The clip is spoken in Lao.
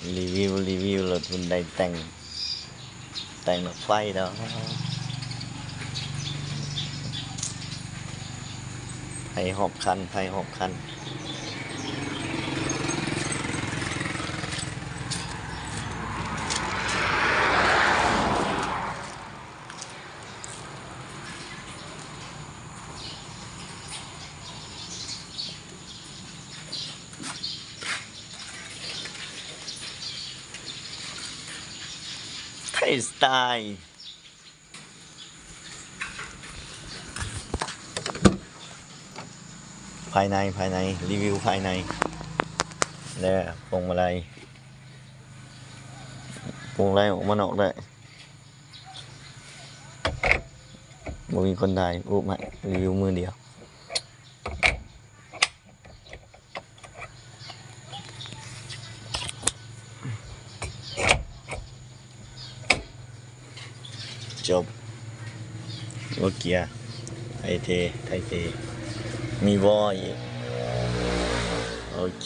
ຣີວິວ ຣີວິວລົດຮຸນໄດແຕ່ງ ແຕ່ງດອກໄຟດອກ ໄຟຮອບຄັນ ໄຟຮອບຄັນ. ໄທສະໄຕ ພາຍໃນ ພາຍໃນ ຣີວິວພາຍໃນ ແລະ ພວງມາໄລ ພວງມາໄລອອກມານອກໄດ້ ບໍ່ມີຄົນຖ່າຍຮູບໃຫ້ ຣີວິວມືດຽວ. ຈົບ ຫົວເກຍ ໄທເທ ໄທເທ ມີວໍອີກ ໂອເຄ.